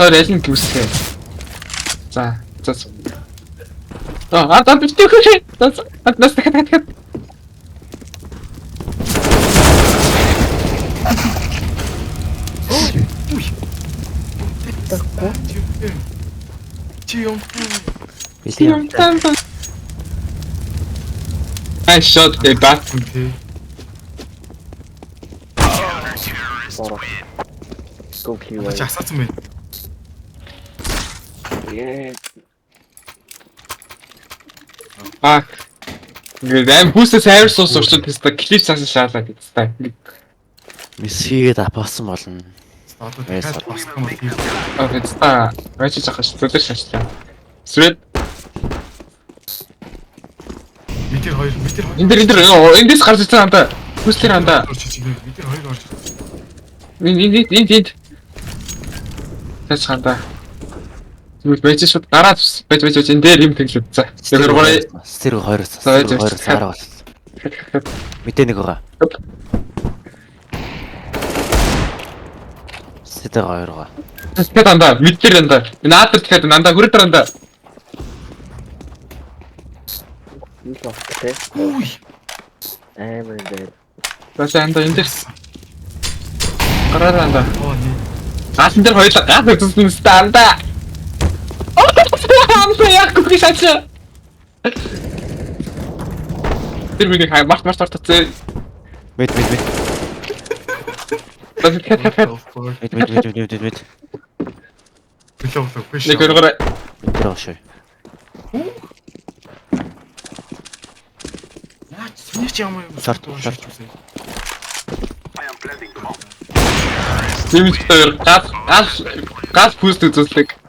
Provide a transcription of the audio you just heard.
Тэр аль нь гүсэх. За, за. Аа, аа, би тэхээ. За, нас дахиад дахиад. Чи юм. Бэлэн юм. I shot a bat. Тий. Бороо. Go clear. Чи асаацсан байх. Yeah. Аа. Ингээд аим хүүсээс авир суус урчууд теста клип цаасан шаалаа гэж та. Мис хийгээд апаасан болно. Одоо дахиад босох юм бол тийм. Аа, теста. Вэч жахаш зүлэр шаашлаа. Сүрээд Метр хоёр, метр хоёр. энэ дэр энэ дэр эндээс гарч ирсэн хандаа. Хүүслэр хандаа. Орж ирж байна. Метр хоёр орж ирж. Энэ энэ энэ энд. Цааш хандаа. Тэгвэл байж шууд гараад байж байж байж энэ дээр юм тэглээд за. Тэгэхээр гурай Стэр хоёр За, байж, хоёр байж. сараа бол. Мэдээ нэг байгаа. Стэр хоёр байгаа. Тэгэхэд андаа, мэд дээр андаа. Энэ аадэр тэгэхэд андаа, хүрээ дээр андаа. Юу те? Үгүй. Амар юм байна. За андаа энэ дээр. Гараар андаа. Оо нэ. Гаалн дээр хоёулаа гал үзсэн өстө андаа. Андаа яг гүх шаач. Тэр миний хай март март март татсан. Мэд мэд мэд За тэгэхэд тэгэхэд мэд мэд мэд мэд мэд мэд. Билээ болоо. Үгүй нэг хоёр гурай. Мэд дээр шүү. Наач чиний чи ямар юм. Шорт, шорт. Зэмж хоёр гал гал гал пүст үзүүлдэг.